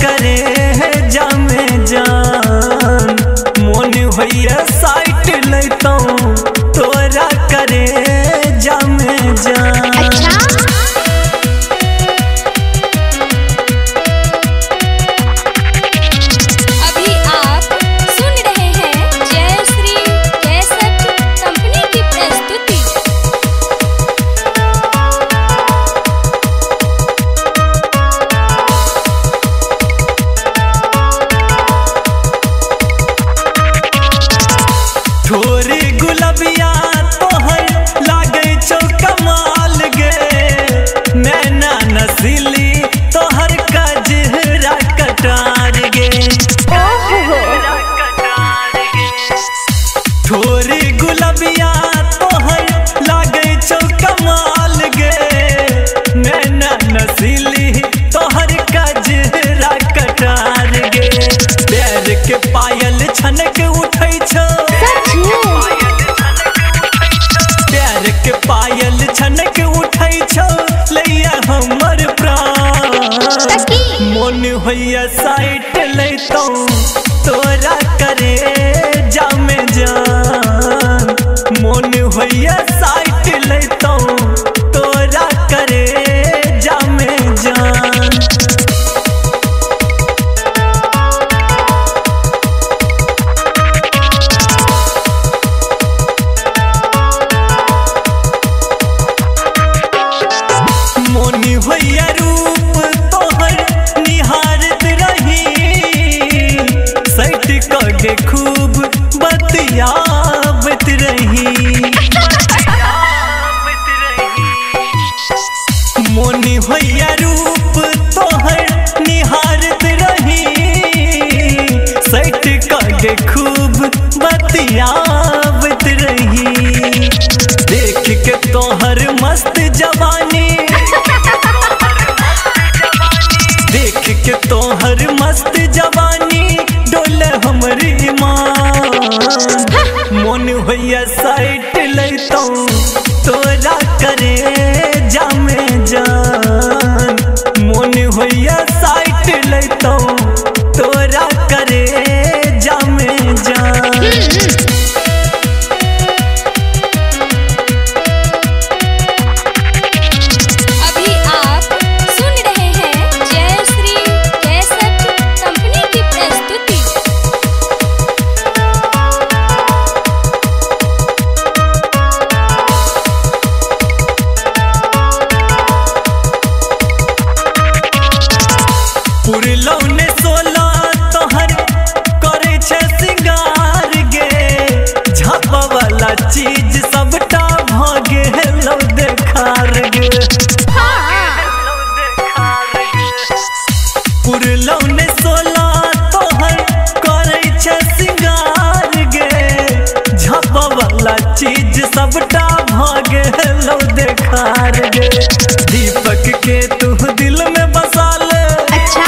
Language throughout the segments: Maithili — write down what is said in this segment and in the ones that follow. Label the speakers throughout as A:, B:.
A: करे जामे जान, मोन होइया साइट लैतौं तोरा करे जामे जान।
B: अच्छा
C: अभी आप सुन रहे हैं जय श्री कैसेट कंपनी की प्रस्तुति।
A: ठोरी गुलबिया तोहर लागै छौ कमाल गे, नैना नसीली तोहर कजरा कटार गे। ठोरी गुलबिया तोहर लागै छौ कमाल गे, नैना नसीली तोहर कजरा कटार गे। पैर के पायल छनक उठै छौ, प्यार के पायल छनक उठै छौ लैया हमर प्राण, मोन होइया साइट लैतौं तोरा करे जामे जान, मोन होइया साइट लैतौं तोरा करे जामे जान। मोन होइया रूप तोहर निहारत रही, सट के खूब बतियाबत रही। मोन होइया रूप तोहर निहारत रही, सट के खूब बतियाबत रही। देख के तोहर मस्त जवानी, देख के तोहर मस्त जवानी डोले हमर ईमान, मोन होइया साइट लैतौं तोरा करे जामे जान, मोन होइया साइट लैतौं तोरा करे जामे जान।
C: अभी आप सुन रहे हैं जय श्री कैसेट कंपनी की प्रस्तुति।
A: पुरलौने 16 तोहर करे छे सिंगार गे, झापा वाला चीज सबटा भ गेलौ देखार गे। पुरलौने 16 तोहर करे छे सिंगार गे, झापा वाला चीज सबटा भ गेलौ देखार गे। दीपक के तू दिल में बसा ले,
B: अच्छा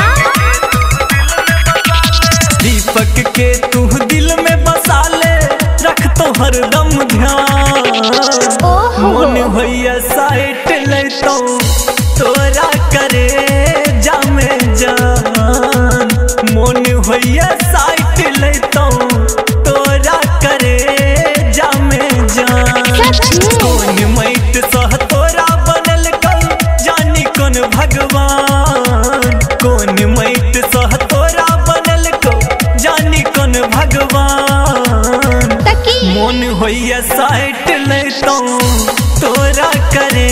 A: दीपक के तू दिल में बसा ले, रख तो हरदम ध्यान, मोन होइया साइट लैतौं तोरा करे जामे जान, मोन होइया साइट लैतौं तोरा करे जामे जान। कोन मैट सह तोरा बनल कौ जानी कोन भगवान, कोन मैट सह तोरा बनल कौ जानी कोन भगवान, मोन होइया साइट लैतौं तोरा करे